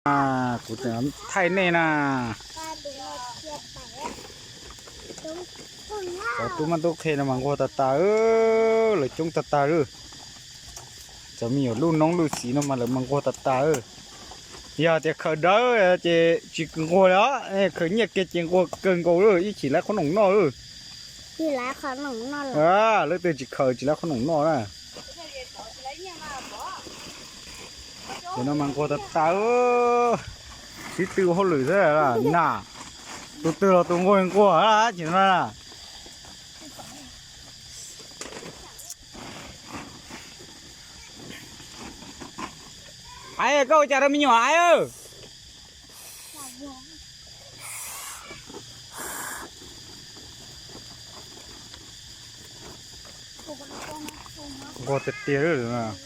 Kuv tseem thaij nej na. Cov tub mab tub qhe no mas nquag tag tag, lawv coob tag tag lawm. Cov me nyuam luj noob luj xiv no mas lawv mas nquag tag tag. Yog tias khaws dawb ces tsis nquag li os, khaws nyiaj kiag ces nquag kawg nkaus lawm, ib tsis laib qhob noom noj lawm. Leej twg tsis khaws tsis laib qhob noom noj na. Ces no mas nquag tag tag, sib tw hauj lwm xwb na. Tus twg los tus nquag nquag ces no na. Aiv, koj ua cas rau me nyuam aiv? Nquag tiag tiag lawm.